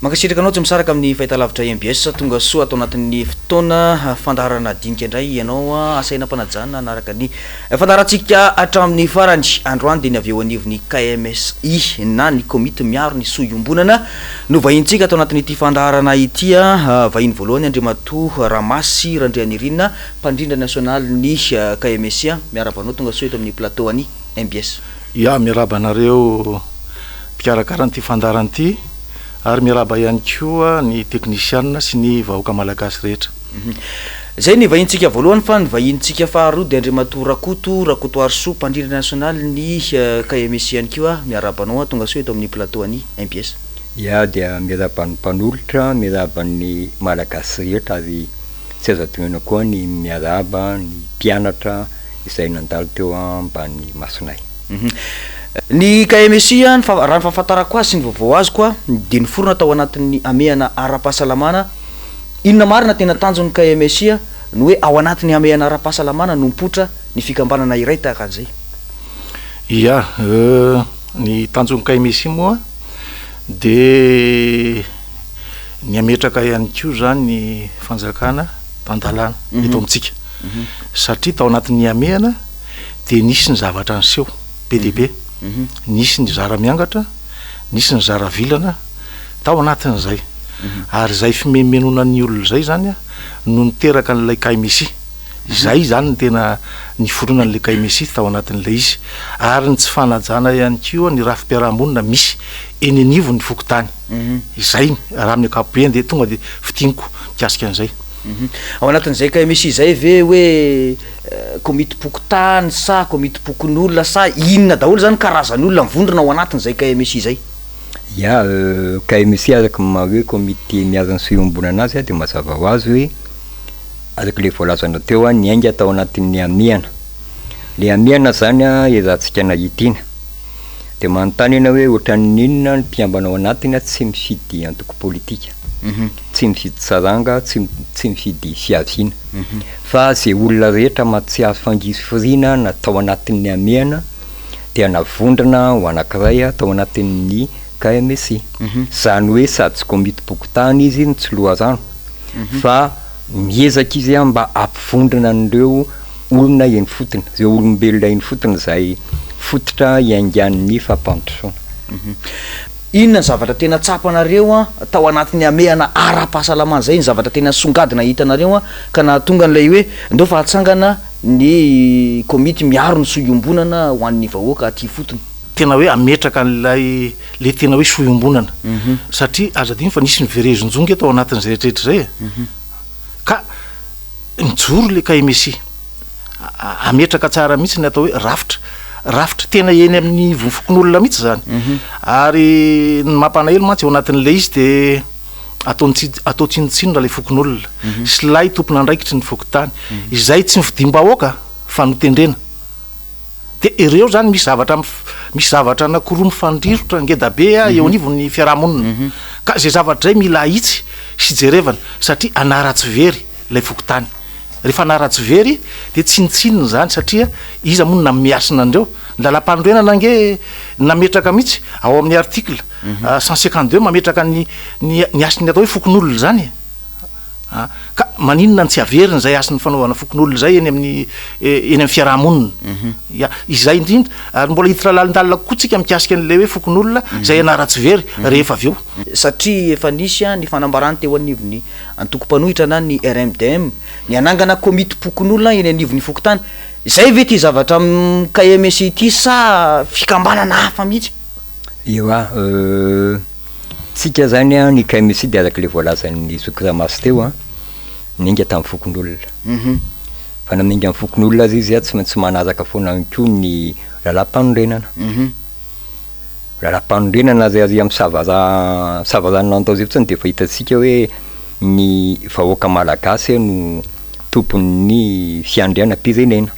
Mankasitraka anao tsy misaraka amin'ny fahitalavitra mbs, tonga soa ato anatin'ny fotoana fandaharana dinika indray ianao, asaina am-panajana hanaraka ny fandaharantsika hatramin'ny farany. Androany dia ny avy eo anivon'ny KMSI na ny komity miaro ny soa iombonana no vahinintsika ato anatin'ity fandaharana ity. Vahiny voalohany Andriamatoa Ramasy Randrianirina, mpandrindra nasionalin'ny KMSI. Miarahaba anao tonga soa eto amin'ny plateau an'i mbs. Ya, miarahaba anareo mpikarakara an'ity fandaharana ity ary miarahaba ihany koa ny teknisianina sy ny vahoaka malagasy rehetra. Izay ny vahinintsika voalohany fa ny vahinintsika faharoa dia Andriamatoa Rakoto Rakotoarisoa, mpandrindra nasionaly ny KMSI ihany koa. Miarahaba anao, tonga soa eto amin'ny plateau an'i mbs. Ya, dia miarahaba ny mpanolotra, miarahaba ny malagasy rehetra ary tsy azo adinoina koa ny miarahaba ny mpianatra izay nandalo teo ambany masonay. Ny KMSI, ny faha, raha ny fahafantarako azy sy ny vaovao azoko dia niforona tao anatin'ny hamehana ara-pahasalamana. Inona marina tena tanjon'ny KMSI ny hoe ao anatin'ny hamehana ara-pahasalamana no mipoitra ny fikambanana iray tahaka an'izay? Ia, ny tanjon'ny KMSI moa dia ny hametraka ihany koa izany ny fanjakana tan-dalàna eto amintsika. Satria tao anatin'ny hamehana dia nisy ny zavatra niseho be dia be, nisy ny zara miangatra, nisy ny zara vilana tao anatin'izay. Ary izay fimenomenonan'ny ny olona izay izany no niteraka an'ilay kay Messi. Izay izany no tena niforonan'ilay kay Messi tao anatin'ilay izy. Ary ny tsy fanajana ihany koa ny rafi-piarahamonina misy eny anivon'ny fokontany. Izay raha amin'ny ankapobeny dia tonga dia fintiniko mikasika an'izay. Ao anatin'izay KMSI izay ve hoe komitim-pokontany sa komitim-pokonolona sa inona daholo izany karazan'olona mivondrona ao anatin'izay KMSI izay? Ya, KMSI araka ny maha hoe komity miaro ny soa iombonana azy dia mazava ho azy hoe araka ilay voalazanao teo niainga tao anatin'ny hamehana. Ilay hamehana izany ezahantsika nahita iny. Dia manontany ianao hoe ohatran'ny inona ny mpikambana ao anatiny tsy mifidy antoko politika. Tsy mifidy saranga, tsy tsy mifidy fiaviana. Fa ze olona rehetra mahatsiaro fangirifiriana na tao anatin'ny hamehana dia navondrona ho anankiray tao anatin'ny KMSI. Zany hoe sady tsy komitim-pokontany izy no tsy loharano fa miezaka izy mba hampivondrona an'ireo olona eny fotony, ireo olombelona eny fotony izay fototra iaingan'ny fampandrosoana. Inona ny zavatra tena tsapanareo tao anatin'ny hamehana ara-pahasalamana izay, ny zavatra tena nisongadina hitanareo ka nahatonga an'ilay hoe ndao fa hatsangana ny komity miaro ny soa iombonana ho an'ny vahoaka aty ifotony? Tena hoe hametraka an'ilay le tena hoe soa iombonana satria aza adino fa nisy ny verezon-jo nge tao anatin'izay rehetrarehetra izay e! Ka mijoro le KMSI. Hametraka tsara mihitsy ny atao hoe rafitra, rafitra tena eny amin'ny ivon'ny fokonolona mihitsy izany. Ary ny mampalahelo mantsy ao anatin'ilay izy dia atao tsi- atao tsinontsinona ilay fokonolona sy ilay tompon'andraikitry ny fokontany, izay tsy nofidiam-bahoaka fa notendrena. Dia ireo izany misy zavatra misy zavatra anankiroa mifandrirotra ngeda be eo anivon'ny fiarahamonina. Ka izay zavatra izay mila ahitsy sy jerevana satria anara-tsy very ilay fokontany. Rehefa anara-tsy very dia tsinontsinona izany satria iza moa no nanome hasina an'ireo? Ny lalàmpanorenana ange nametraka mihitsy ao amin'ny article 152 mametraka ny ny ny hasin'ny atao hoe fokonolona izany e. A, ka maninona no tsy averina izay hasin'ny fanaovana fokonolona izay eny amin'ny eny amin'ny fiaraha-monina? Ya, izay indrindra, ary mbola hiditra lalindalina kokoa tsika mikasika an'ilay hoe fokonolona izay anara-tsy very rehefa avy eo. Satria efa nisy ny fanambarany teo anivon'ny antoko mpanohitra na ny RMDM, ny hanangana komitim-pokonolona eny anivon'ny fokontany. Izay ve ity zavatra amin'ny KMSI ity sa fikambanana hafa mihitsy? Ewa, tsika zany an, ny KMSI dia araka ilay voalazan'ny zoky Ramasy teo an, niainga tamin'ny fokonolona. Fa na miainga amin'ny fokonolona aza izy an, tsy maintsy manaraka foana ihany koa ny lalàmpanorenana. Lalàmpanorenana ary ary amin'ny savara savaranona natao izay fotsiny dia efa hitantsika hoe ny vahoaka malagasy no tompon'ny fiandrianam-pirenena.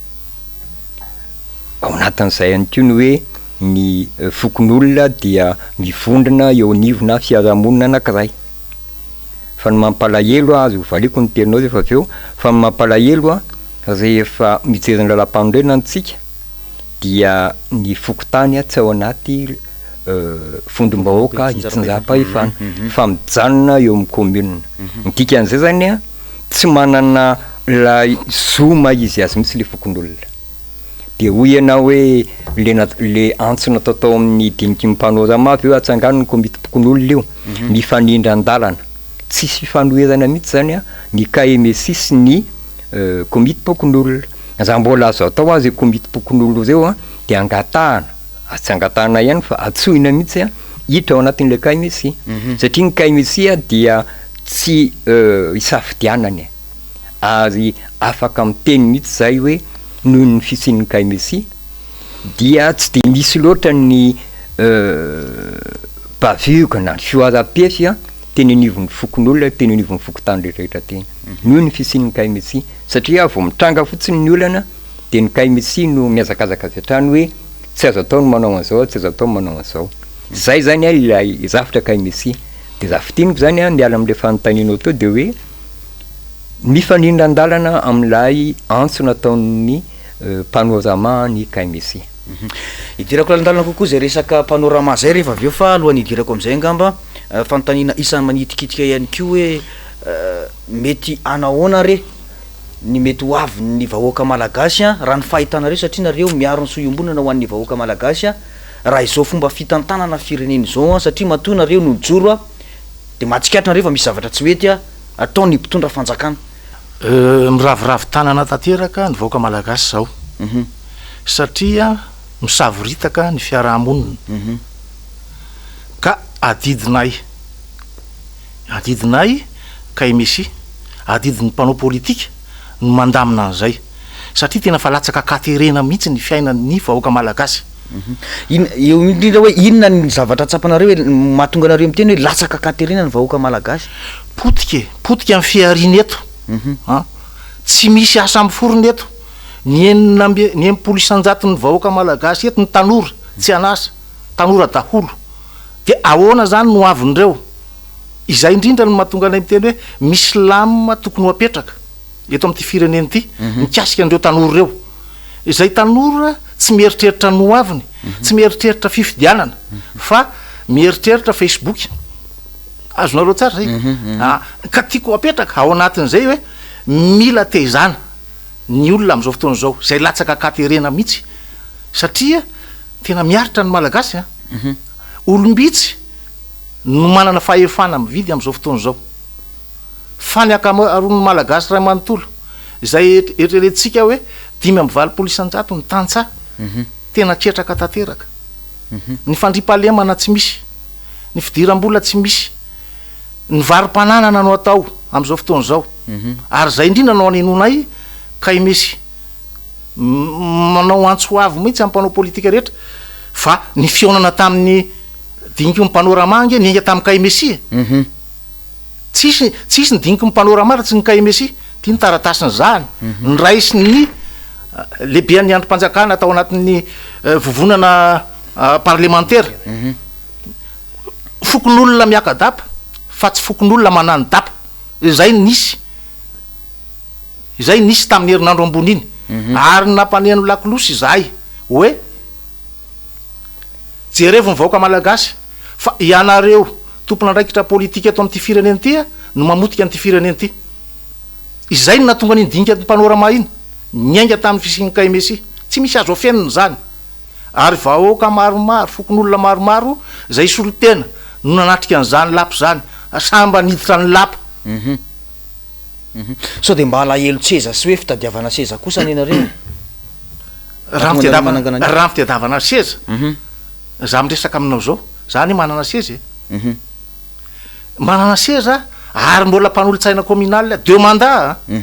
Ao anatin'izay ihany koa ny hoe ny fokonolona dia mivondrona eo anivona fiarahamonina anankiray. Fa ny mampalahelo azy, hovaliako ny teninao rehefa avy eo, fa ny mampalahelo an, rehefa mijery ny lalàmpanorenana isika dia ny fokontany tsy ao anaty. vondrom-bahoaka itsinjaram-pahefana fa mijanona eo amin'ny commune. Ny dikan'izay zany an, tsy manana ilay zo maha izy azy mihitsy ilay fokonolona. Dia hoy ianao hoe le nat- le antso natao tao amin'ny diniky ny panorama avy eo atsangano ny komitim-pokonolona io, mifanindran-dalana. Tsisy fifanoherana mihitsy zany an, ny KMSI sy ny komitim-pokonolona. Raha mbola azo atao aza io komitim-pokonolona ireo an, dia angatahana, tsy angatahana ihany fa antsoina mihitsy an, hiditra ao anatin'ilay KMSI. Satria ny KMSI dia tsy isafidianana e. Ary afaka miteny mihitsy izahay hoe noho ny fisian'ny KMSI dia tsy dia misy loatra ny bavure na ny fihoaram-pefy teny anivon'ny fokonolona, teny anivon'ny fokontany rehetra rehetra teny. Noho ny fisian'ny KMSI. Satria vao mitranga fotsiny ny olana dia ny KMSI no mihazakazaka avy hatrany hoe tsy azo atao ny manao an'izao, tsy azo atao ny manao an'izao. Izay izany ilay rafitra KMSI. Dia raha fintiniko izany miala amin'ilay fanontanianao teo dia hoe Mifanindran-dalana amin'ilay antso nataon'ny Panorama ny KMC. Hidirako lalindalina kokoa izay resaka Panorama izay rehefa avy eo fa alohan'ny hidirako amin'izay angamba fanontaniana isan'ny manitikitika ihany koa hoe mety hanahoana re ny mety ho avin'ny vahoaka malagasy raha ny fahitanareo satria nareo miaro ny soa iombonana ho an'ny vahoaka malagasy raha izao fomba fitantanana firenena izao satria matoa nareo no nijoro dia mahatsikaritra nareo fa misy zavatra tsy mety ataon'ny mpitondra fanjakana. Miraviravy tanana tanteraka ny vahoaka malagasy izao satria misavoritaka ny fiarahamonina ka adidinay, adidinay KMSI, adidin'ny mpanao politika no mandamina an'izay satria tena efa latsaka an-katerena mihitsy ny fiainan'ny vahoaka malagasy. Inona, eo indrindra hoe inona ny zavatra tsapanareo hoe mahatonga anareo miteny hoe latsaka an-katerena ny vahoaka malagasy? Potika e, potika ny fihariana eto an, tsy misy asa miforona eto, ny enina amby, ny 60 isan-jaton'ny vahoaka malagasy eto ny tanora tsy an'asa, tanora daholo, dia ahoana zany no avin'ireo? Izay indrindra no mahatonga anay miteny hoe misy lamina tokony ho apetraka eto amin'ity firenena ity mikasika an'ireo tanora ireo. Izay tanora tsy mieritreritra ny ho aviny, tsy mieritreritra fifidianana fa mieritreritra Facebook. Azonareo tsara zay? Ah, ka tiako apetraka ao anatin'izay hoe mila tezana ny olona amin'izao fotoana izao, izay latsaka an-katerena mihitsy satria tena miaritra ny Malagasy an. Olom-bitsy no manana fahefana mividy amin'izao fotoana izao. Fa ny ankamaroan'ny Malagasy iray manontolo, izay eritreretintsika hoe 85% ny tantsaha, tena ketraka tanteraka. Ny fandriampahalemana tsy misy, ny fidiram-bola tsy misy, ny varo-pananana no atao amin'izao fotoana izao. Ary izay indrindra no anenonay kay misy manao antso avo mihitsy amin'ny mpanao politika rehetra fa ny fihaonana tamin'ny diniky ny panorama ange niainga tamin'ny kay Messi e. Tsisy tsisy ny diniky ny panorama raha tsy ny kay Messi. Ity ny taratasy nizahany, noraisin'ny lehiben'ny andrim-panjakana tao anatin'ny vovonana parlemantera. Fokonolona miaka-dapa fa tsy fokonolona manani-dapa. Izay no nisy. Izay nisy tamin'ny herinandro ambony iny. Ary nampaneno lakolosy izahay hoe jerevo ny vahoaka malagasy fa ianareo tompon'andraikitra politika eto amin'ity firenena ity no mamotika an'ity firenena ity. Izay no nahatonga an'iny dinika panorama iny, niainga tamin'ny fisian'ny KMSI. Tsy misy azo afenina izany. Ary vahoaka maromaro, fokonolona maromaro izay solontena no nanatrika an'izany lapa izany. Sambany niditra ny lapa. Sao dia mba alahelon-tseza sy hoe fitadiavana seza kosa anie nareo e? Raha ny fitadiavana, raha ny fitadiavana seza, za miresaka aminao zao, za anie manana seza e. Manana seza ary mbola mpanolotsaina communal deux mandats a.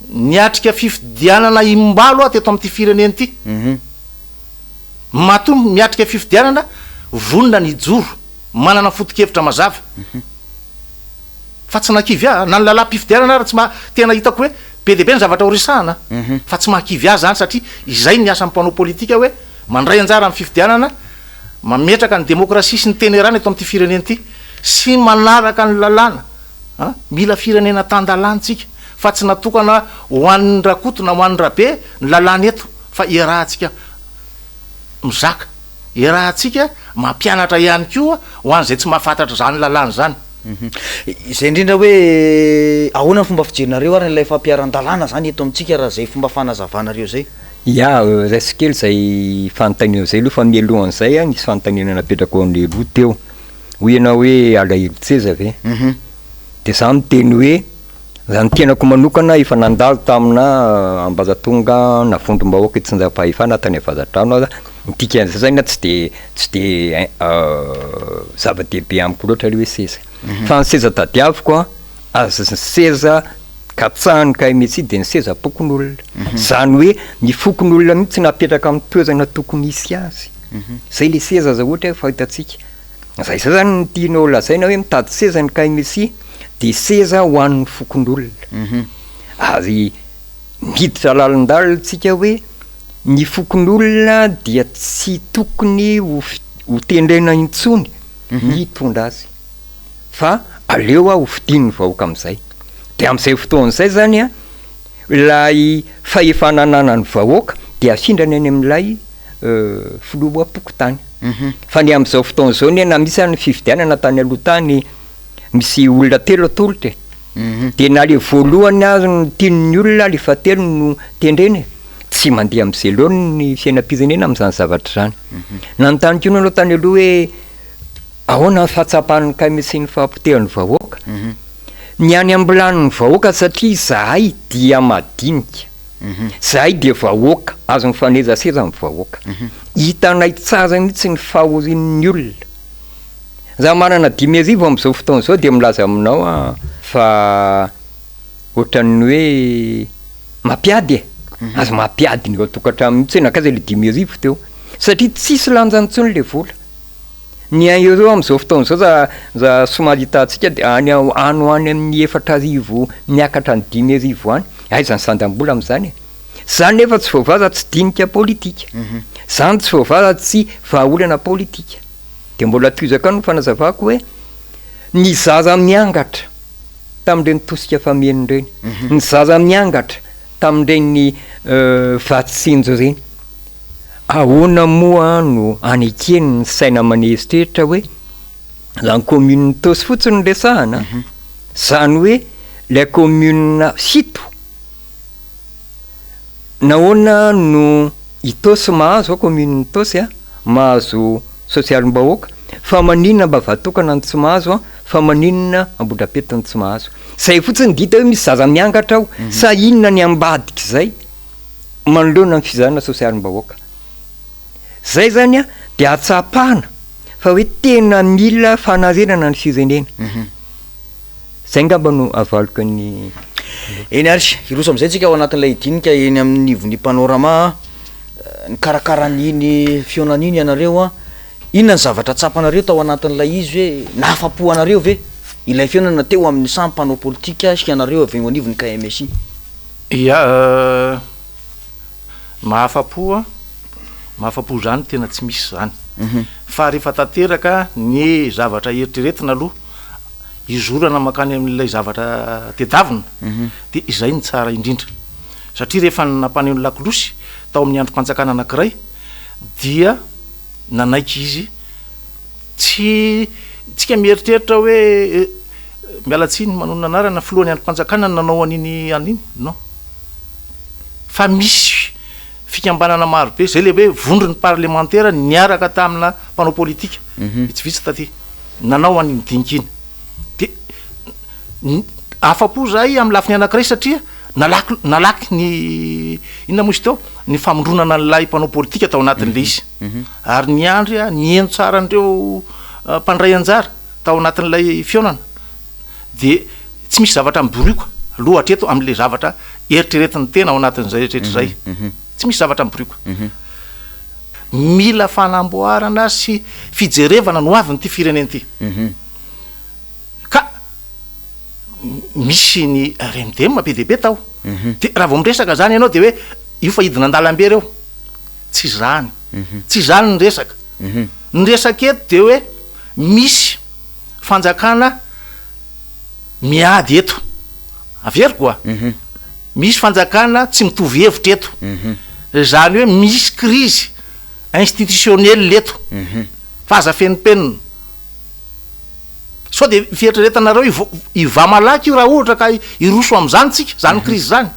Niatrika fifidianana imbalo aho teto amin'ity firenena ity. Matoa miatrika fifidianana, vonona ny hijoro, manana foto-kevitra mazava. Fa tsy nahakivy ahy, na ny lalàm-pifidianana ary tsy maha, tena hitako hoe be dia be ny zavatra ho resahana, fa tsy mahakivy ahy izany satria izay ny asan'ny mpanao politika hoe mandray anjara amin'ny fifidianana, mametraka ny demokrasia sy ny tenerana eto amin'ity firenena ity, sy manaraka ny lalàna, an, mila firenena tan-dalàna isika, fa tsy natokana ho an'ny Rakoto na ho an'ny Rabe ny lalàna eto, fa iarahantsika mizaka. Iarahantsika mampianatra ihany koa ho an'izay tsy mahafantatra izany lalàna izany. Izay indrindra hoe ahoana ny fomba fijerinareo ary an'ilay fampiharan-dalàna izany eto amintsika raha izay fomba fanazavanareo izay? Ya, raiso kely izay fanontaniana izay aloha fa mialohan'izay nisy fanontaniana napetrako an'i Leroa teo. Hoy ianao hoe alahelon-tseza ve? Dia izaho miteny hoe raha ny tenako manokana efa nandalo tamina ambaratonga na vondrom-bahoaka itsinjaram-pahefana tany Avaradrano aza, ny dikan'izay zany tsy de tsy de zava-dehibe amiko loatra le hoe seza. Fa ny seza tadiaviko an, aza ny seza katsahan'ny KMSI dia ny sezam-pokonolona. Izany hoe ny fokonolona mihitsy no apetraka amin'ny toerana tokony hisy azy. Zay le seza aza ohatra hoe fahitantsika. Raha izay zany no tianao lazaina hoe mitady seza ny KMSI dia seza ho an'ny fokonolona. Ary miditra lalindalina tsika hoe ny fokonolona dia tsy tokony ho ho tendrena intsony ny hitondra azy fa aleo ho fidin'ny vahoaka amin'izay. Dia amin'izay fotoana izay zany an, ilay fahefana ananan'ny vahoaka dia afindrany any amin'ilay filoham-pokontany. Fa ny amin'izao fotoana izao anie na misy ary ny fifidianana tany aloha tany misy olona telo atolotra e. Dia na le voalohany ary no tian'ny olona le fahatelo no tendrena e. Tsy mandeha amin'izay laoniny ny fiainam-pirenena amin'izany zavatra izany. Nanontany koa ianao tany aloha hoe ahoana ny fahatsapan'ny KMC ny fahapotehan'ny vahoaka? Ny any am-bilanin'ny vahoaka satria izahay dia madinika. Zahay dia vahoaka, azo mifanerasera amin'ny vahoaka. Hitanay tsara mihitsy ny fahorian'ny olona. Raha manana 5000 amin'izao fotoana izao dia milaza aminao aho fa ohatran'ny hoe mampiady e! Aza mampiady ny ao an-tokantrano mihitsy hoe nankaiza ilay 5000 teo. Satria tsisy lanjany intsony ilay vola. Ny un euro amin'izao fotoana izao raha raha somary hitantsika dia any any ho any amin'ny 4000 miakatra ny 5000 any. Aiza ny sandam-bola amin'izany e? Izany nefa tsy voavaha raha tsy dinika politika. Izany tsy voavaha raha tsy vahaolana politika. Dia mbola tohizako ihany ny fanazavako hoe ny zaza miangatra tamin'ireny tosika fameno ireny, ny zaza miangatra tamin'ireny vatsy tsinjo ireny, Ahoana moa no aneken'ny saina aman'eritreritra hoe raha ny commune Itaosy fotsiny no resahana, izany hoe ilay commune fito, nahoana no Itaosy mahazo ao commune Itaosy a, mahazo sosialim-bahoaka, fa maninona Ambavatokana no tsy mahazo an, fa maninona Ambohidrapeto no tsy mahazo? Izay fotsiny dia hita hoe misy zaza miangatra ao, sa inona ny ambadik'izay? manoloana ny fizarana sosialim-bahoaka. Zay zany an, dia ahatsapana fa hoe tena mila fanarenana ny firenena. Zay ngamba no avaliko an'i. Eny ary, hiroso amin'izay tsika ao anatin'ilay dinika eny amin'ny ivon'ny Panorama an, nikarakara an'iny fihaonana iny ianareo an, inona ny zavatra tsapanareo tao anatin'ilay izy hoe nahafa-po anareo ve ilay fihaonana teo amin'ny samy mpanao politika sy ianareo avy eo anivon'ny KMSI? Ia, mahafa-po an, mahafa-po zany tena tsy misy zany. Fa rehefa tanteraka ny zavatra eritreretina aloha, hizorana mankany amin'ilay zavatra tedavina, dia izay no tsara indrindra. Satria rehefa nampaneno lakolosy tao amin'ny andrim-panjakana anankiray dia nanaiky izy, tsy, tsika mieritreritra hoe Miala tsiny manonona anarana, filohan'ny andrim-panjakana no nanao an'iny an'iny, non. Fa misy fikambanana maro be, zay le hoe vondron'ny parlemantera niaraka tamina mpanao politika vitsivitsy taty, nanao an'iny dinika iny. De afa-po zahay amin'ny lafiny anankiray satria nalaky nalaky ny inona moa izy teo, ny famondronana an'ilay mpanao politika tao anatin'le izy. Ary niandry niheno tsara an'ireo mpandray anjara. tao anatin'ilay fihaonana dia tsy misy zavatra mibirioka aloha hatreto amin'ilay zavatra eritreretin'ny tena ao anatin'izay rehetra izay. Tsy misy zavatra mibirioka. Mila fanamboarana sy fijerevana ny hoavin'ity firenena ity. Ka misy ny RMDM be dia be tao. Dia raha vao miresaka izany ianao dia hoe io fa hidina an-dalambe ireo. Tsy izany. Tsy izany ny resaka. Ny resaka eto dia hoe misy fanjakana miady eto. Averiko a! Misy fanjakana tsy mitovy hevitra eto. Izany hoe misy krizy. institutionnel eto fa aza fenopenina. Sao dia fieritreretanareo hivo- hivaha malaky io raha ohatra ka hiroso amin'izany tsika, izany crise izany.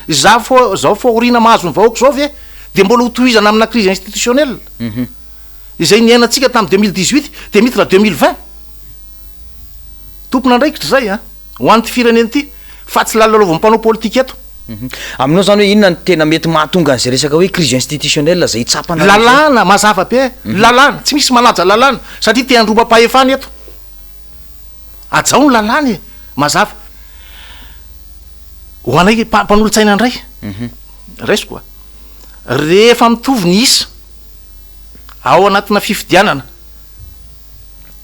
Izaho fo- izao fahoriana mahazo ny vahoaka izao ve dia mbola ho tohizana amina crise institutionnelle izay niainantsika tamin'ny 2018 dia miditra 2020? Tompon'andraikitra izay an, ho an'ity firenena ity fa tsy lalalaovin'ny mpanao politika eto. Aminao izany hoe inona no tena mety mahatonga an'izay resaka hoe crise institutionnelle izay tsapanareo izay? Lalàna, mazava be, lalàna, tsy misy manaja lalàna satria te handroba-pahefana eto. Hajao ny lalàna e, mazava. Ho anay mpanolotsaina indray, raisiko a, rehefa mitovy ny isa ao anatina fifidianana,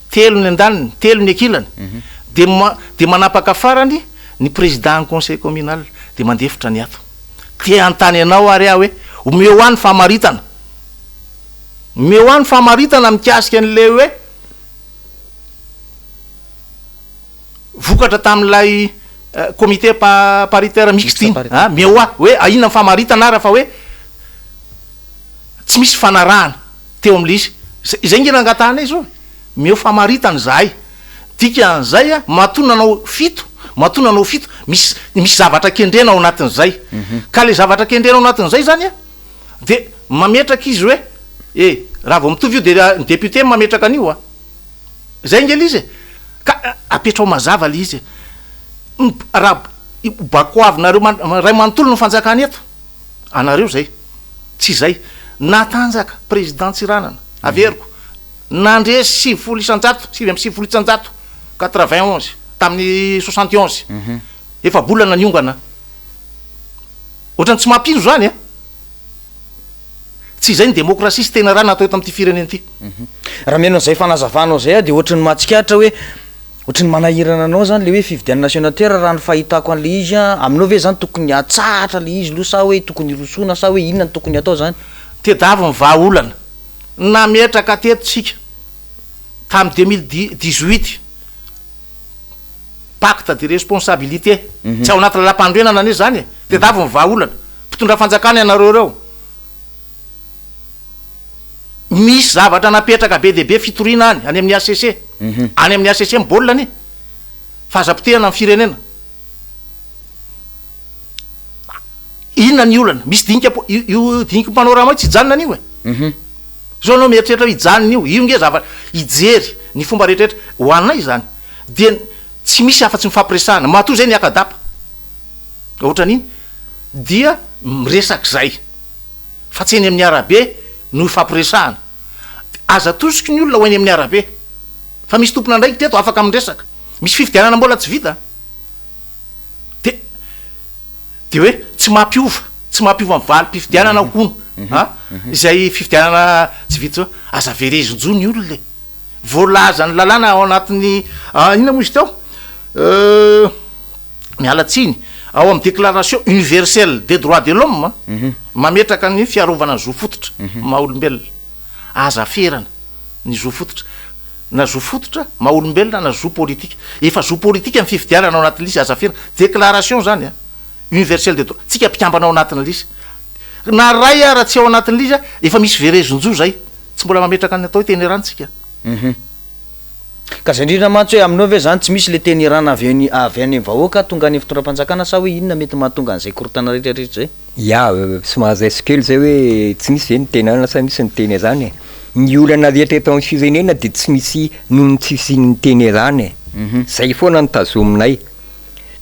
telo ny andaniny, telo ny ankilany, dia ma- dia manapaka farany ny président ny conseil communal, dia mandefitra ny ato. Te hanontany anao ary aho hoe, omeo ahy ny famaritana, omeo ahy ny famaritana mikasika an'ilay hoe vokatra tamin'ilay comité paritaire mixte iny, a, omeo ahy hoe inona ny famaritana ary fa hoe tsy misy fanarahana. teo amin'ilay izy. Izay, izay nge nangatahanay izao e. Omeo famaritana izahay. Dikan'izay a, matoa nanao fito, matoa nanao fito, misy, misy zavatra kendrena ao anatin'izay. Ka ilay zavatra kendrena ao anatin'izay izany a, dia mametraka izy hoe, e, raha vao mitovy io dia ny député no mametraka an'io a. Izay nge ilay izy e. Ka apetraho mazava ilay izy e. Ny, raha bakoavinareo man, ray manontolo ny fanjakana eto. Anareo zay. Tsy izay. Natanjaka président Tsiranana. Averiko. Nandresy 90%, 99%, 91 tamin'ny 71. Efa-bolana niongana. Ohatran'ny tsy mampino zany a. Tsy izay ny demokrasia sy tena raha natao eto amin'ity firenena ity. Raha mihaino an'izay fanazavanao izay aho dia ohatran'ny mahatsikaritra hoe ohatran'ny manahirana anao zany le hoe fifidianana sénateur raha ny fahitako an'le izy an, aminao ve zany tokony atsahatra le izy loha sa hoe tokony hirosoana sa hoe inona no tokony atao zany? Tedavo ny vahaolana nametraka teto tsika tamin'ny 2018 pacte de responsabilité, tsy ao anaty lalam-panorenana anie zany e, tedavo ny vahaolana, mpitondra fanjakana ianareo ireo. Misy zavatra napetraka be dia be fitoriana any, any amin'ny HCC. Any amin'ny HCC ny baolina anie. Fa aza potehana ny firenena. Inona ny olana? Misy dinika po- io io diniky panorama io tsy hijanona an'io e. Zao ianao mieritreritra hoe hijanona io, io nge zavatra hijery ny fomba rehetrarehetra. Ho anay izany dia tsy misy afa-tsy mifampiresahana. Matoa izay niaka-dapa ohatran'iny dia miresaka izay. Fa tsy eny amin'ny arabe no ifampiresahana. Aza atosiky ny olona ho eny amin'ny arabe. Fa misy tompon'andraikitra eto afaka miresaka. Misy fifidianana mbola tsy vita. Dia dia hoe tsy mampiova, tsy mampiova ny valim-pifidianana hono. A? Izay fifidianana tsy vita izao. Aza verezin-jo ny olona e. Voalazan'ny lalàna ao anatin'ny, inona moa izy teo? Miala tsiny, ao amin'ny Déclaration universelle des droits de l'homme, mametraka ny fiarovana ny zo fototra maha olombelona. Aza ferana ny zo fototra, na zo fototra maha olombelona na zo politika. Efa zo politika ny fifidianana ao anatin'ny lisy, aza ferana. Déclaration zany an, universelle des droits, tsika mpikambana ao anatin'ny lisy. Na ray ara tsy ao anatin'ny lisy, efa misy verezin-jo zay. Tsy mbola mametraka ny atao hoe teny erana tsika. Ka zay indrindra mantsy hoe aminao ve zany tsy misy le teny Iran avy any avy any amin'ny vahoaka tonga any amin'ny fitondram-panjakana sa hoe inona mety mahatonga an'izay korontana rehetra rehetra zay? Ya, somary raiso kely zay hoe tsy misy ve ny teny Iran sa misy ny teny Iran e? Ny olana rehetra eto amin'ny firenena dia tsy misy noho ny tsy fisian'ny teny Iran e! Zay foana no tazominay.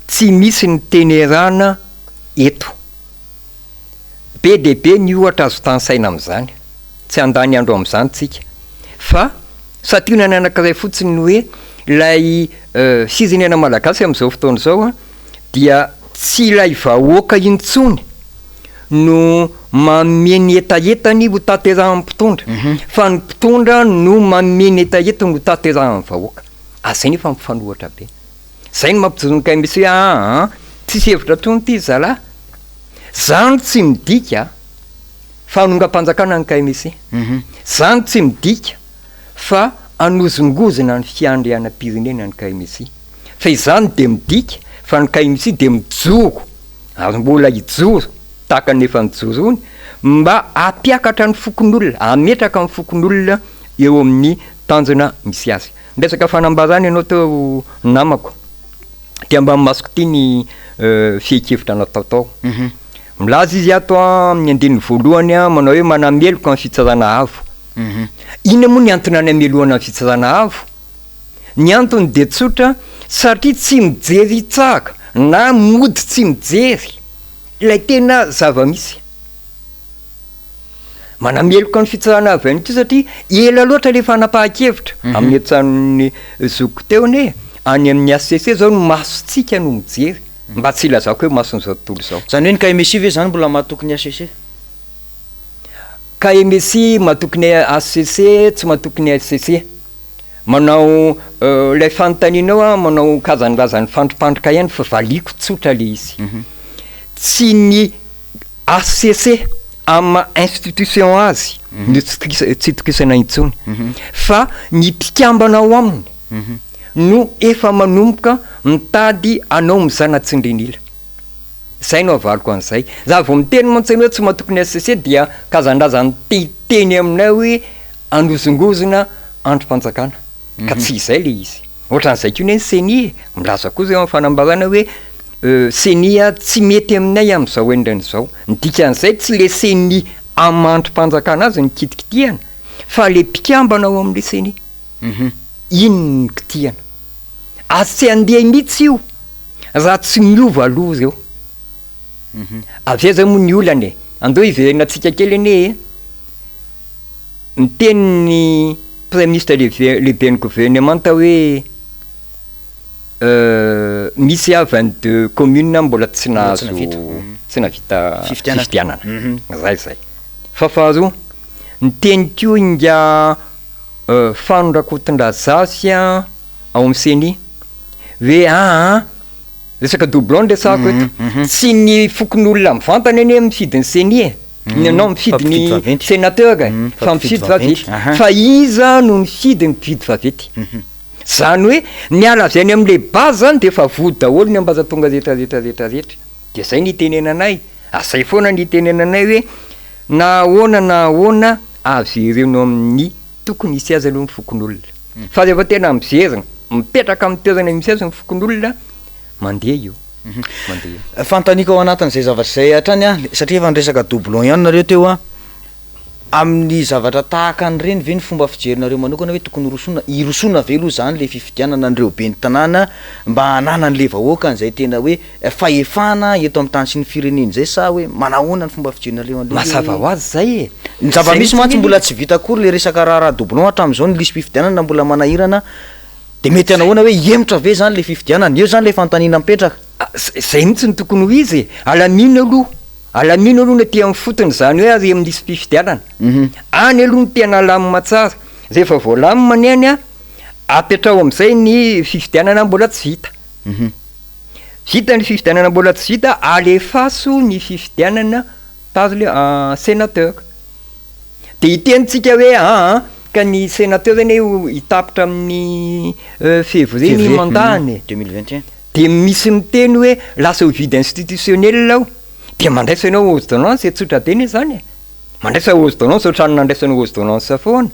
Tsy misy ny teny Iran eto. Be dia be ny ohatra azo tanisaina amin'izany. Tsy handany andro amin'izany tsika. Fa santionany anankiray fotsiny ny hoe ilay firenena malagasy amin'izao fotoana izao dia tsy ilay vahoaka intsony no manome ny hetahetany ho tanterahan'ny mpitondra fa ny mpitondra no manome ny hetahetany ho tanterahan'ny vahoaka. Ary izay nefa mifanohitra be. Zay no mampijoro ny KMC hoe aa tsisy hevitra tsony ty zalah. Zany tsy midika fa hanongam-panjakana ny KMC. Zany tsy midika fa hanozongozona ny fiandrianam-pirenena ny KMC. Fa izany dia midika fa ny KMC dia mijoro ary mbola hijoro. tahaka ny efa nijoroany mba hampiakatra ny fokonolona, hametraka ny fokonolona eo amin'ny tanjona misy azy. Niresaka fanambarana ianao teo namako, aty ambany masoko ity ny fehin-kevitra natao tao. Milaza izy ato amin'ny andininy voalohany manao hoe manameloka ny fitsarana avo. Inona moa ny antony anamelohana ny fitsarana avo? Ny antony dia tsotra, satria tsy mijery hitsahaka na mody tsy mijery ilay tena zava-misy. Manameloka ny fitsarana avy any koa satria ela loatra ilay fanapahan-kevitra. Amin'ny antsan'ny zokiko teo anie, any amin'ny HCC izao ny masontsika no mijery, mba tsy hilazako hoe mason'izao tontolo izao. Izany hoe ny KMSI ve izany mbola mahatoky ny HCC? KMSI matoky ny HCC, tsy matoky ny HCC. Manao ilay fanontanianao aho manao kazanrazan'ny fandripandrika ihany fa valiako tsotra le izy. Tsy ny HCC amin'ny maha institution azy no tsy itokisana intsony fa ny mpikambana ao aminy no efa manomboka mitady hanao mizana-tsindrin'ila. Zay no avaliko an'izay. Za vao miteny mantsy hoe tsy matoky ny HCC dia kazandrazan'ny te hiteny aminay hoe Hanozongozona andrim-panjakana, ka tsy izay ilay izy. Ohatran'izay koa anie ny Ceni e, milaza koa izay ao amin'ny fanambarana hoe Ceni tsy mety aminay amin'izao endriny izao. Ny dikan'izay tsy ilay Ceni amin'ny maha andrim-panjakana azy no kitikitihana fa ilay mpikambana ao amin'ilay Ceni. Iny no kitihana. Ary tsy handeha mihitsy io raha tsy miova aloha ireo. Avy aiza moa ny olana e? Andao hiverenantsika kely anie e. Niteny ny Praiminisitra lehiben'ny governemanta hoe misy 22 communes mbola tsy nahazo tsy nahavita fifidianana. Zay zay. Fa faharoa, niteny koa ingahy Fano Rakotondrazafy ao amin'ny Ceni hoe aa resaka doublon no resahako eto, tsy ny fokonolona mivantana anie mifidy ny Ceni e. Ny non mifidy ny sénateur e, fa mifidy vaventy. Fa iza no mifidy ny mpifidy vaventy? Zany hoe miala avy any amin'ilay base zany dia efa voa daholo ny ambaratonga rehetra rehetra rehetra rehetra. Dia zay ny itenenanay, ary zay foana ny itenenanay hoe na ahoana na ahoana avereno amin'ny tokony hisy azy aloha ny fokonolona. Fa rehefa tena miverina, mipetraka amin'ny toerana misy azy ny fokonolona, mandeha io. Mandeha. Fanontaniako ao anatin'izay zavatra izay hatrany an, satria efa niresaka doublon ihany nareo teo an, amin'ny zavatra tahaka an'ireny ve ny fomba fijerinareo manokana hoe tokony hirosoana, hirosoana ve aloha izany ilay fifidianana an'ireo ben'ny tanàna mba hananan'ilay vahoaka an'izay tena hoe fahefana eto amin'ny tany sy ny firenena izay sa hoe manahoana ny fomba fijerinareo an'ilay hoe. Mazava ho azy izay e! Ny zava-misy mantsy mbola tsy vita akory ilay resaka raharaha doublon hatramin'izao, ny lisi-pifidianana mbola manahirana. De mety hanahoana hoe hihemotra ve zany le fifidianana? Eo zany le fanontaniana mipetraka. Zay mihitsy no tokony ho izy e! Alamino aloha, alamino aloha ny aty amin'ny fotony, izany hoe ary amin'ny lisi-pifidianana. Any aloha no tena alamina tsara. Rehefa voalamina ny any an, apetraho amin'izay ny fifidianana mbola tsy vita. Vita ny fifidianana mbola tsy vita, alefaso ny fifidianana par le sénateur. Dia hiteny tsika hoe aa ka ny sénateur anie ho hitapitra amin'ny février ny mandat-ny e. 2021. Dia misy miteny hoe lasa ho vide institutionnel ao. Dia mandraisa ianao ordonnance e, tsotra be anie zany e. Mandraisa ordonnance ohatran'ny nandraisana ordonnance foana.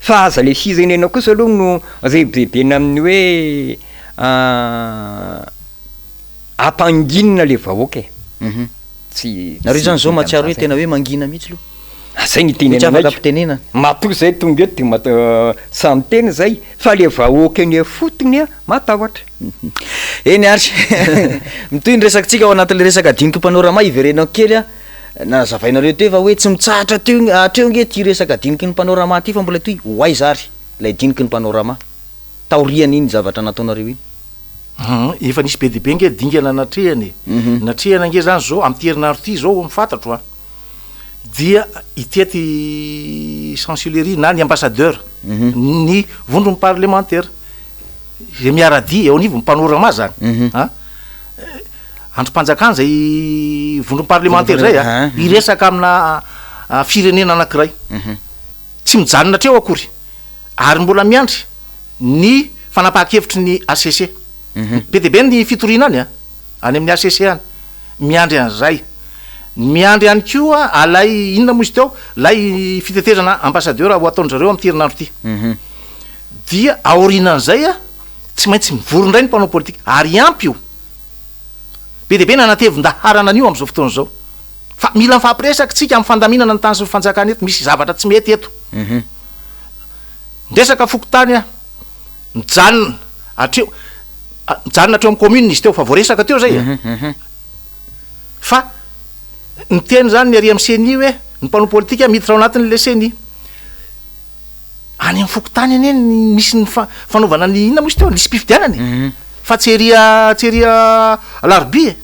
Fa aza le firenena kosa aloha no rebirebena amin'ny hoe ampanginina le vahoaka e. Tsy Nareo zany zao mahatsiaro hoe tena hoe mangina mihitsy loha. Ah, zay ny Hoe tsy afaka ampitenena. Matoa zay tonga eto dia mat- sahy miteny zay fa le vahoaka eny ifotony a matahotra. Eny ary. Mitohy ny resakitsika ao anatin'le resaka diniky panorama hiverenako kely a. Nazavainareo teo fa hoe tsy mitsahatra teo hatreo nge ity resaka diniky ny panorama ity fa mbola hitohy. Ho aiza ary ilay diniky ny panorama taorian'iny zavatra nataonareo iny? Hum, efa nisy be dia be nge dingana natrehana e. Natrehana nge zany zao, amin'ity herinandro ity zao ny fantatro an, dia hitety chancellerie na ny ambassadeur, ny vondron'ny parlemantera, izay miara-dia eo anivon'ny panorama zany an, andrim-panjakana izay vondron'ny parlemantera izay an, hiresaka amina firenena anankiray. Tsy mijanona hatreo akory, ary mbola miandry ny fanapahan-kevitry ny hcc. Be dia be ny fitoriana any an, any amin'ny hcc any. Miandry an'izay. Miandry ihany koa alay inona moa izy teo, lay fitetezana ambassadeur ho ataon-dry zareo amin'ity herinandro ity. Dia aorianan'izay tsy maintsy mivory indray ny mpanao politika ary ampy io. Be dia be nanatevin-daharana an'io amin'izao fotoana izao. Fa mila mifampiresaka tsika amin'ny fandaminana ny tany sy ny fanjakana eto, misy zavatra tsy mety eto. Miresaka fokontany aho, mijanona hatreo, mijanona hatreo amin'ny commune izy teo, fa voaresaka teo izay e. Fa niteny izany ny ary amin'ny ceni hoe ny mpanao politika miditra ao anatin'ilay ceni. Any amin'ny fokontany anie ny misy ny fanaovana ny inona moa izy teo, lisi-pifidianana e. Fa tsy ery tsy ery Alarobia e.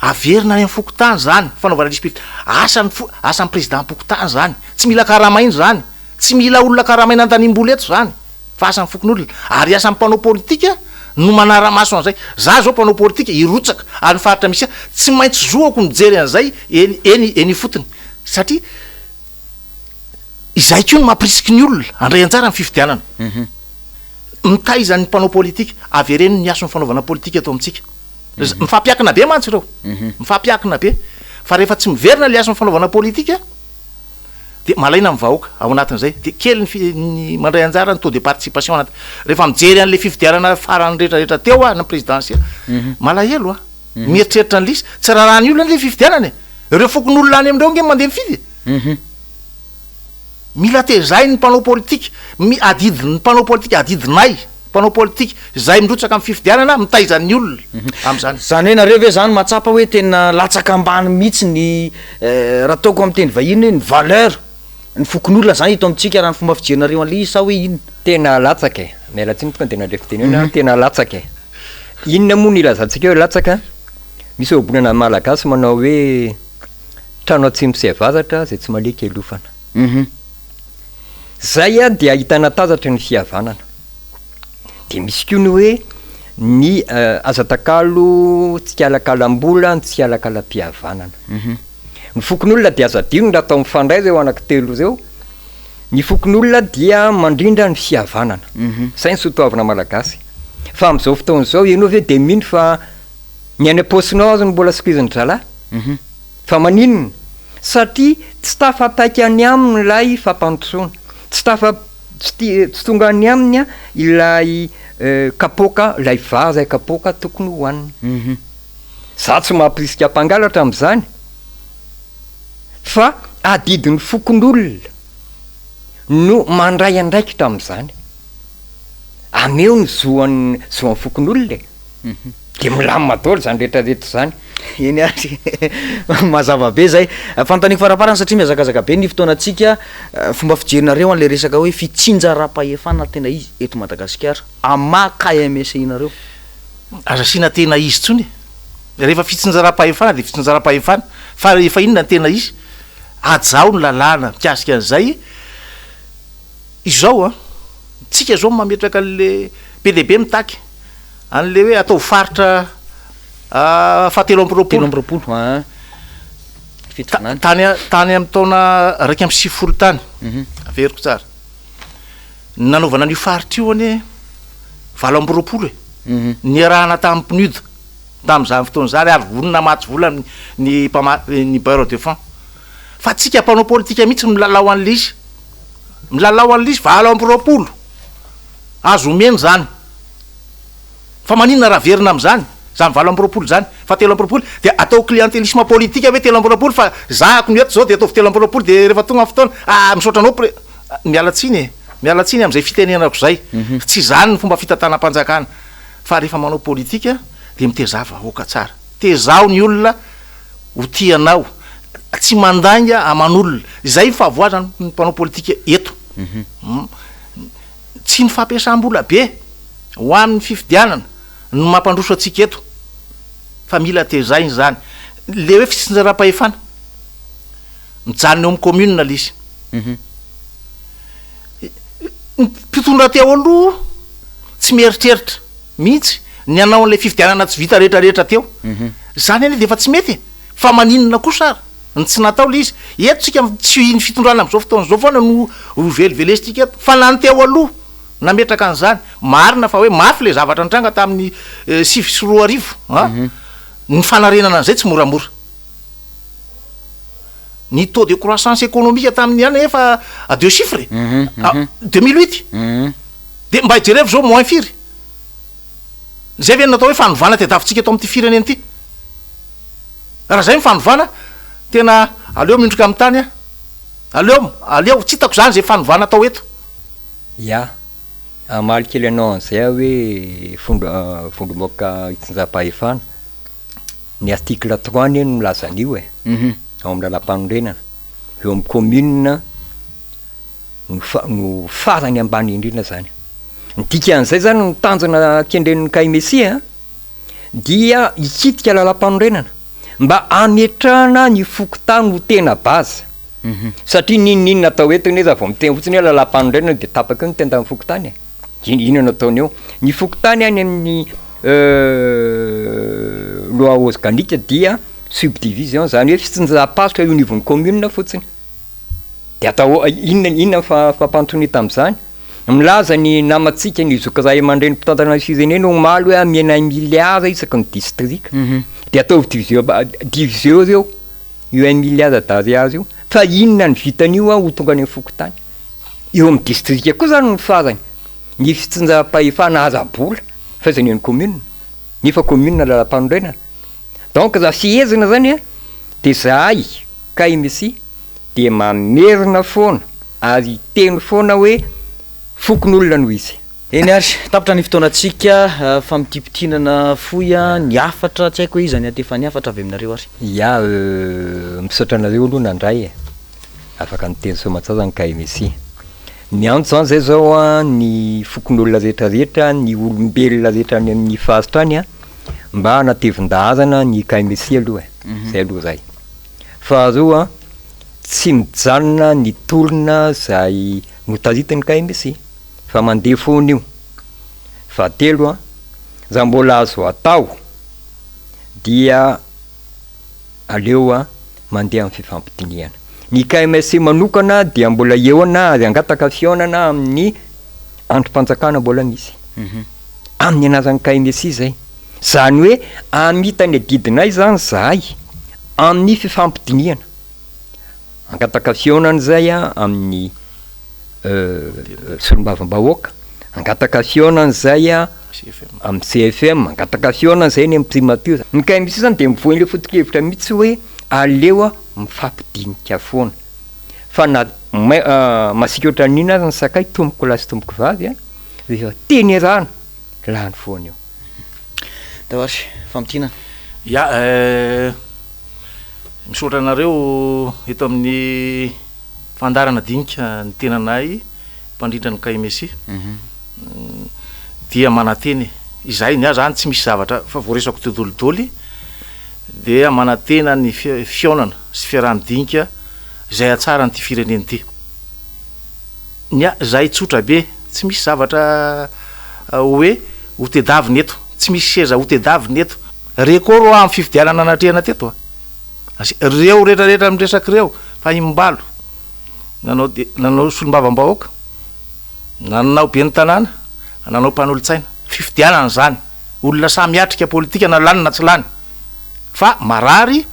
Averina any amin'ny fokontany izany fanaovana lisi-pifidianana. Asan'ny fo- asan'ny président-pokontany izany. Tsy mila karamaina izany. Tsy mila olona karamaina andanim-bola eto izany. Fa asan'ny fokonolona. Ary asan'ny mpanao politika no manara-maso an'izay. Za zao mpanao politika hirotsaka any faritra misy ahy, tsy maintsy zohako mijery an'izay eny eny eny ifotony. Satria izay koa no mampirisiky ny olona handray anjara amin'ny fifidianana. Mitaiza ny mpanao politika, avereno ny hasin'ny fanaovana politika eto amintsika. Mifampiankina be mantsy ireo. Mifampiankina be. Fa rehefa tsy miverina ilay hasin'ny fanaovana politika, dia malaina ny vahoaka ao anatin'izay, dia kely ny fi- ny mandray anjara ny taux de participation anaty, rehefa mijery an'ilay fifidianana farany rehetra rehetra teo aho, na présidentielle, malahelo aho, mieritreritra an'ilay izy, tsy raharahan'ny olona anie ilay fifidianana e, ireo fokonolona any amin'ireo ange mandeha mifidy e, mila tezain'ny mpanao politika, mi- adidin'ny mpanao politika, adidinay. Mpanao politika izay mirotsaka amin'ny fifidianana mitaiza ny olona amin'izany. Izany hoe nareo ve izany mahatsapa hoe tena latsaka ambany mihitsy ny raha ataoko amin'ny teny vahiny hoe ny valeur ny fokonolona izany eto amintsika raha ny fomba fijerinareo an'ilay izy sa hoe inona? Tena latsaka e! Miala tsiny tonga dia nandre fitenenana aho, tena latsaka e! Inona moa no ilazantsika hoe latsaka? Misy ohabolana malagasy manao hoe trano atsimo sy avaratra izay tsy maleky ialofana. Zay dia ahitana tazatra ny fihavanana. Dia misy koa ny hoe ny aza atakalo tsikalakalam-bola ny tsikalakalam-pihavanana. Ny fokonolona dia aza adino raha atao mifandray ireo anankitelo ireo, ny fokonolona dia mandrindra ny fihavanana. Zay ny soatoavina malagasy. Fa amin'izao fotoana izao ianao ve dia mino fa ny any am-paosinao aza no mbola sokizin'ny dralahy? Fa maninona? Satria tsy tafapaika any aminy ilay fampandrosoana, tsy tafa, tsy ti, tsy tonga any aminy ilay kapoaka, ilay vary iray kapoaka tokony hohaniny. Za tsy mampirisika mpangalatra amin'izany fa adidin'ny fokonolona no mandray andraikitra amin'izany. Ameo ny zo an'ny, zo an'ny fokonolona e. Dia milamina daholo izany rehetra rehetra izany. Eny ary, mazava be izay. Fanontaniako faraparany satria mihazakazaka be ny fotoanantsika, fomba fijerinareo an'ilay resaka hoe fitsinjaram-pahefana tena izy eto Madagasikara, amin'ny maha KMSI nareo? Aza asiana tena izy intsony e! Rehefa fitsinjaram-pahefana dia fitsinjaram-pahefana, fa rehefa inona ny tena izy? Hajao ny lalàna mikasika an'izay. Izao an, tsika izao mametraka an'le, be dia be mitaky an'le hoe atao faritra fahatelo amby roapolo. Telo amby roapolo an, Fitovinany. Tany tany amin'ny taona 91 tany, averiko tsara, ny nanaovana an'io faritra io anie 28 e, niarahana tamin'ny PNUD tamin'izany fotoana izany ary vonona hamatsy vola ny mpama- ny bailleurs de fonds. Fa tsika mpanao politika mihitsy no milalao an'le izy. Milalao an'le izy 28. Azo omena izany. Fa maninona raha averina amin'izany, izany 28 izany, fa 23 dia atao clientélisme politique hoe 23 fa zahako ny eto izao dia ataovy 23 dia rehefa tonga ny fotoana, ah misaotra anao pre-, miala tsiny e, miala tsiny amin'izay fitenenako izay, tsy izany ny fomba fitantanam-panjakana, fa rehefa manao politika dia mitezà vahoaka tsara, tezaho ny olona ho tia anao, tsy mandainga aman'olona, izay ny fahavoazan'ny mpanao politika eto. Tsy ny fampiasam-bola be ho an'ny fifidianana no mampandroso antsika eto fa mila tezaina izany. Le hoe fitsinjaram-pahefana, mijanona eo amin'ny commune le izy. Ny mpitondra teo aloha tsy mieritreritra mihitsy ny hanao an'ilay fifidianana tsy vita rehetrarehetra teo. Izany anie dia efa tsy mety e! Fa maninona kosa ary ny tsy natao le izy? Eto tsika tsy ny fitondrana amin'izao fotoana izao foana no ho velivelesintsika eto fa na ny teo aloha nametraka an'izany. Marina fa hoe mafy le zavatra nitranga tamin'ny 2009 an! Ny fanarenana an'izay tsy moramora. Ny taux de croissance économique tamin'ny any efa à deux chiffres e, 2008. De mba jerevo zao moins firy. Zay ve no natao hoe fanovana tadiavintsika eto amin'ity firenena ity? Raha zay ny fanovana, tena aleo miondrika amin'ny tany aho. Aleo, aleo, tsy hitako zany zay fanovana atao eto. Ya, hamaly kely anao an'izay aho hoe fondro- vondrom-bahoaka itsinjaram-pahefana. Ny article trois anie no milaza an'io e, ao amin'ny lalampanorenana. Eo amin'ny commune no fa- no farany ambany indrindra zany. Ny dikan'izay zany ny tanjona kendren'ny KMSI a, dia hikitika lalampanorenana mba hametrahana ny fokontany ho tena base. Satria n'inon'inona atao eto anie raha vao miteny fotsiny hoe lalampanorenana dia tapaka eo ny tendan'ny fokontany e. Inona inona no ataony eo? Ny fokontany any amin'ny loi organique dia subdivision, zany hoe fitsinjaram-paritra eo anivon'ny commune fotsiny. De atao inona inona ny fampandrosoana hita amin'izany? Milaza ny namantsika ny zoky ray aman-dreny mpitantana ny firenena omaly hoe amena un milliard isaky ny district. De ataovy diviseo diviseo reo io un milliard d'ariary io fa inona ny vitan'io ho tonga any amin'ny fokontany? Eo amin'ny distrika koa zany no farany ny fitsinjaram-pahefana ara-bola fahaizana eo amin'ny commune nefa commune lalam-panorenana. Donc raha fehezina zany de zahay KMC dia mamerina foana ary hiteny foana hoe fokonolona no izy. Eny ary, tapitra ny fotoanantsika, famintimpintinana fohy ny hafatra, tsy haiko hoe iza ny hantefa ny hafatra avy aminareo ary. Ya euh, misaotra anareo aloha nandray e, afaka niteny soamatsara ny KMC. Miantso zany zay zao an ny fokonolona rehetra rehetra, ny olombelona rehetra any amin'ny faritra any an, mba hanatevin-daharana ny KMC aloha e, zay aloha zay. Faharoa, tsy mijanona ny tolona izay notaritin'ny KMC fa mandeha foana io. Fahatelo, raha mbola azo atao dia aleo mandeha amin'ny fifampidinihana. Ny KMC manokana dia mbola hihaona ary hangataka fihaonana amin'ny andrim-panjakana mbola misy. Amin'ny anaran'ny KMC izay. Izany hoe hamita ny adidinay izany izahay amin'ny fifampidinihana. Hangataka fihaonana izahay amin'ny solombavambahoaka, hangataka fihaonana izahay amin'ny CFM, hangataka fihaonana izahay any amin'ny primature. Ny KMC izany dia mivoy an'ilay foto-kevitra mihitsy hoe aleo mifampidinika foana fa na masiaka ohatran'ny inona aza ny sakay tompoko lahy sy tompoko vavy rehefa teny iarahana lany foana eo. Tao ary, famintinana. Ya eh, misaotra anareo eto amin'ny fandaharana dinika ny tenanay mpandrindra ny KMSI. Dia manantena e, izahay ny ahy zany tsy misy zavatra fa voaresako teo dolidoly dia manantena ny fihaonana sy fiaraha-midinika izay hahatsara an'ity firenena ity. Ny ahy izahay tsotra be, tsy misy zavatra hoe ho tedavina eto, tsy misy seza ho tedavina eto. Record hoa amin'ny fifidianana natrehana teto a! Reo rehetra rehetra miresaka ireo fa imbalo nanao de nanao solombavambahoaka, nanao ben'ny tanàna, nanao mpanolotsaina. Fifidianana izany, olona samy hiatrika politika na lany na tsy lany fa marary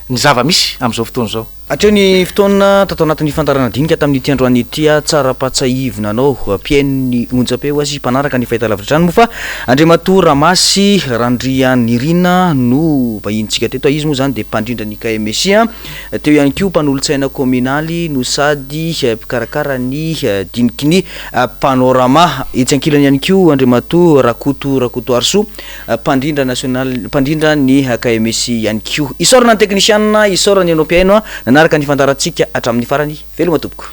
ny zava-misy amin'izao fotoana izao. Hatreo ny fotoana tato anatin'ny fandaharana dinika tamin'ity androany ity aho tsara ampahatsiahivina anao mpihaino ny onjam-peo sy mpanaraka ny fahitalavitra hatrany moa fa Andriamatoa Ramasy Randrianirina no vahinintsika teto, izy moa izany dia mpandrindra ny KMSI, teo ihany koa mpanolotsaina kaominaly no sady mpikarakara ny diniky ny Panorama, etsy ankilany ihany koa Andriamatoa Rakoto Rakotoarisoa Mpandrindra nasionaly, mpandrindra ny KMS ihany koa. Isaorana ny teknisianina, isaorana ianao mpihaino nanaraka ny fandaharantsika hatramin'ny farany. Veloma tompoko.